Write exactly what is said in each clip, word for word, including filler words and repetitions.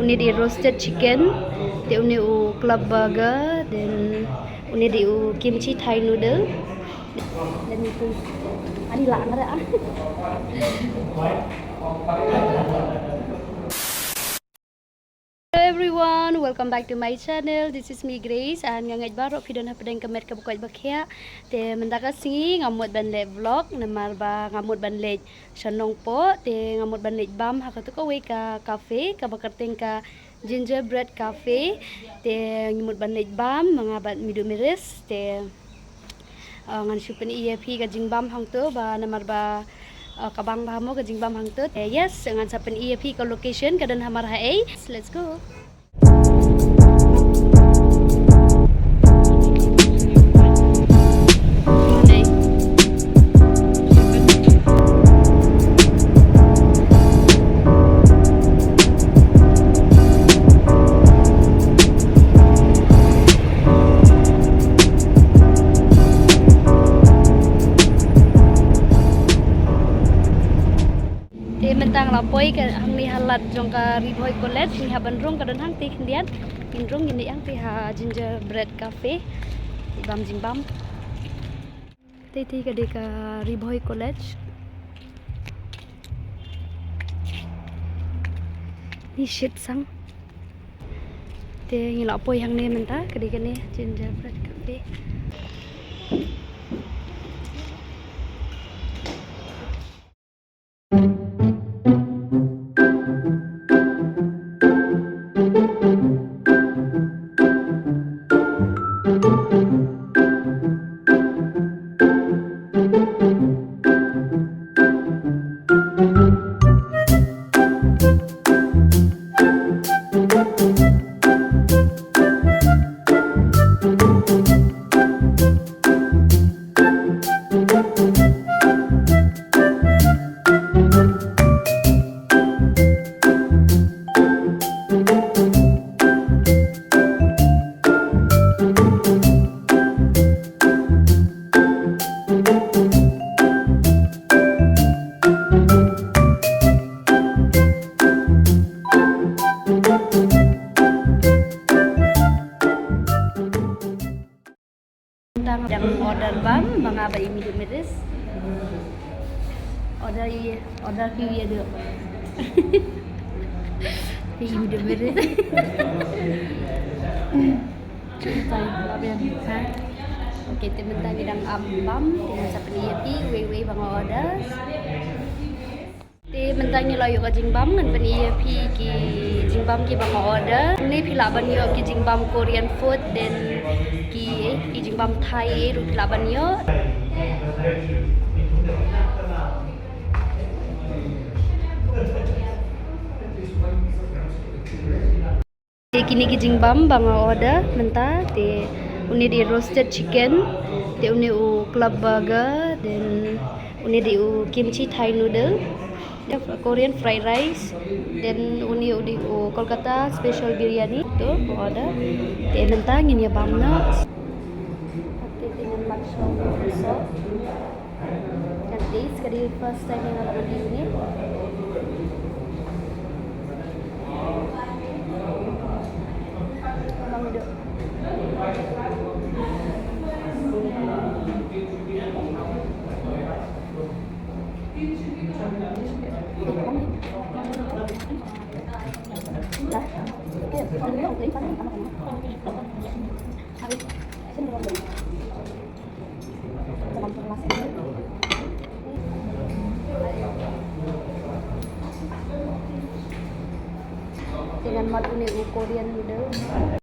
Une dei roasted chicken, te une u club burger, then une dei u kimchi Thai noodle. Let me taste. Ani la ngara. Hello everyone, welcome back to my channel. This is me Grace and nga ngeit baroh phi don hapdeng ka met kaba koit ba khiah. Te mynta ka sngi nga mut ban leh vlog namar ba nga mut ban leit sha Nongpoh, te nga mut ban leit bam ha katu kawei ka cafe kaba kyrteng ka Gingerbread Cafe. Te ngi mut ban leit bam ma nga bad Midu Miris. Te uh, ngan shu pyni ïa phi ka jingbam hangto ba namar ba uh, ka bang ba mo ka jingbam hangto. Eh, yes, ngan sa pyni ïa phi ka location ka don hamar haei. Let's go. Te mynta nga la poi ka hangne ha lad jong ka Ri Bhoi College, ngi hap ban rung ka don hangte khyndiat. Ngin rung ngin leit hangte ha Gingerbread Cafe. Bam jingbam. Te te ka dei ka Ri Bhoi College. Ni shit sang. Te ngi la poi hangne mynta ka dei kane Gingerbread Cafe. Tang dang order bam, ba nga ba i Midu Miris. Order i, order ki ïa duk. I Midu Miris. Cutai, labian. Ha? Okay, te mynta ngi dang ap bam, te ngan sa pyni ïa phi, wei wei ba nga order. Te mynta ngi la ïoh ka jingbam, ngan pyni ïa phi ki jingbam kiba nga order. Ne phi lah ban ïoh ki jingbam Korean food, then ki, eh, ki jingbam Thai, eh, ruh phi lah ban ïoh. Te kine ki jingbam ba nga order mynta, te une dei roasted chicken, te une u club burger, then une dei u kimchi Thai noodle, Korean fried rice, then une u dei u Kolkata special biryani. To order. Te mynta ngin ïa bam noh. Te te ngan mat shong so. Kan taste, ka dei first time ïa nga ba ngan taste ïa une. Bang duk. Te ngan mat une u Korean noodle.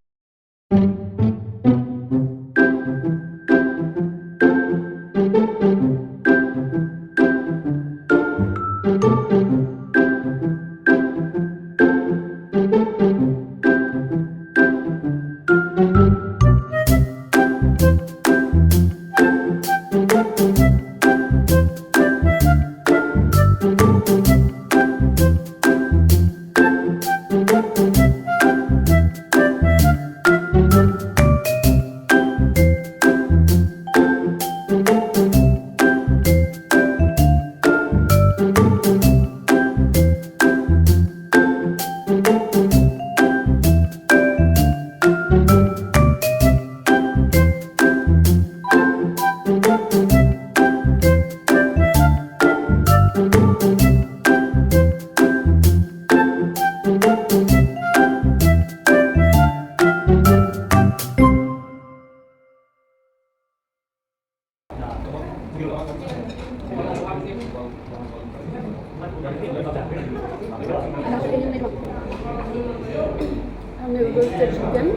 Roasted chicken.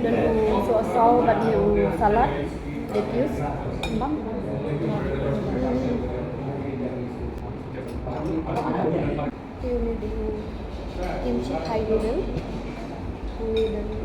Don u soy sauce bad ne u salad. Lettuce. Bam. Te une dei u kimchi Thai noodle. Une dei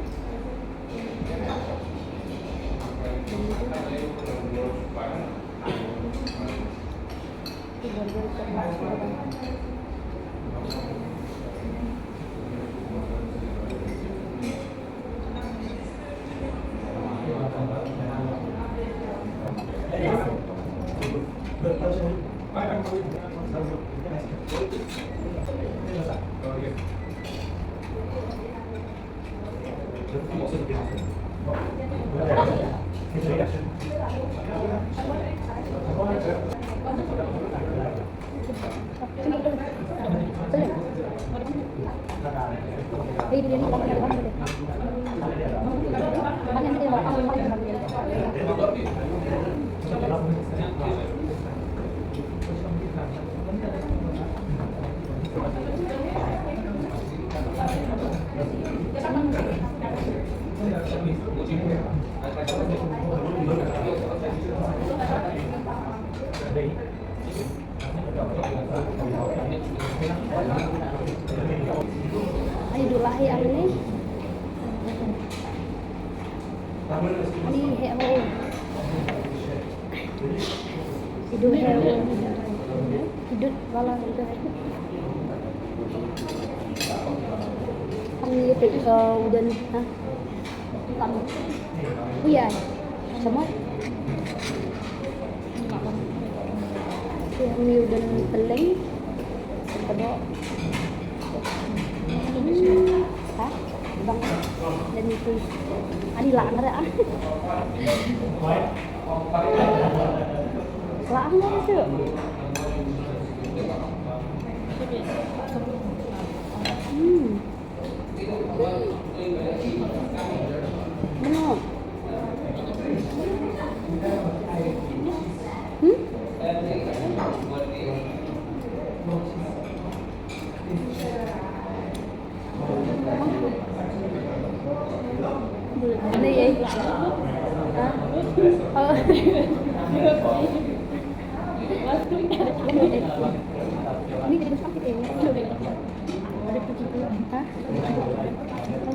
Ai, dula hi ang ni. Ani he ho. Idu he ho. Idut wala idu he. Ang ni pe ko udan ha. Tam. Uya. Sama. Ang ni udan peleng. Kedok. Ha? Bang. Dan itu. Ani lah ngara ah. Lah ngara tu. Hmm. Belum. Hmm? Ini ya. Ha? Oh. Ini jadi macam kita ini. Ada kucing tu. Ha?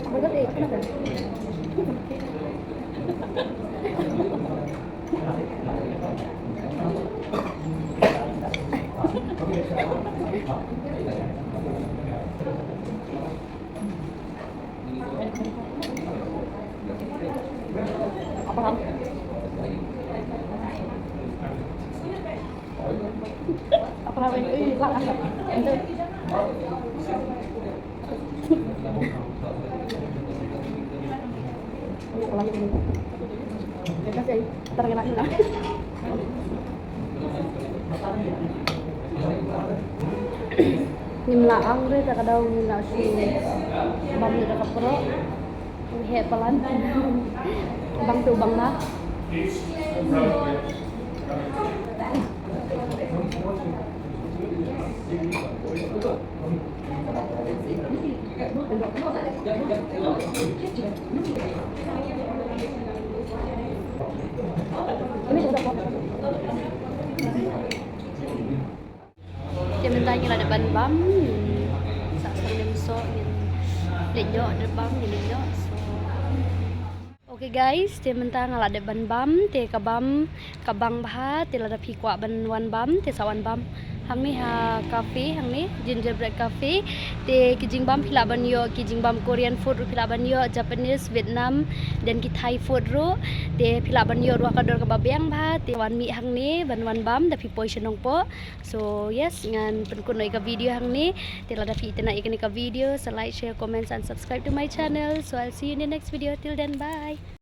Burger eh, kenapa? Apa ham? Apa ham? Eh, lah, ah. Itu. Ngim lah ang re, ta ka daw ngim lah shu bam da ka pro. Ngi heh palat. Bang tu bang lah. Te mynta ngi la dep ban bam, ngin sa sngewlem soh, ngin leit ïoh, dep bam, ngin leit ïoh. So, okay guys, te mynta nga la dep ban bam, te ka bam ka bang bha, te lada phi kwah ban wan bam, te sa wan bam hangne ha cafe, hangne Gingerbread Cafe. Te ki jingbam phi lah ban ïoh ki jingbam Korean food ruh phi lah ban ïoh, Japanese, Vietnam, then ki Thai food ruh. Te phi lah ban ïoh ruh ha ka dor kaba biang bha, te wan mih hangne ban wan bam da phi poi sha Nongpoh. So yes, ngan pynkut noh ïa ka video hangne. Te lada phi itynnad ïa kane ka video, sa like, share, comments and subscribe to my channel. So I'll see you in the next video. Till then, bye.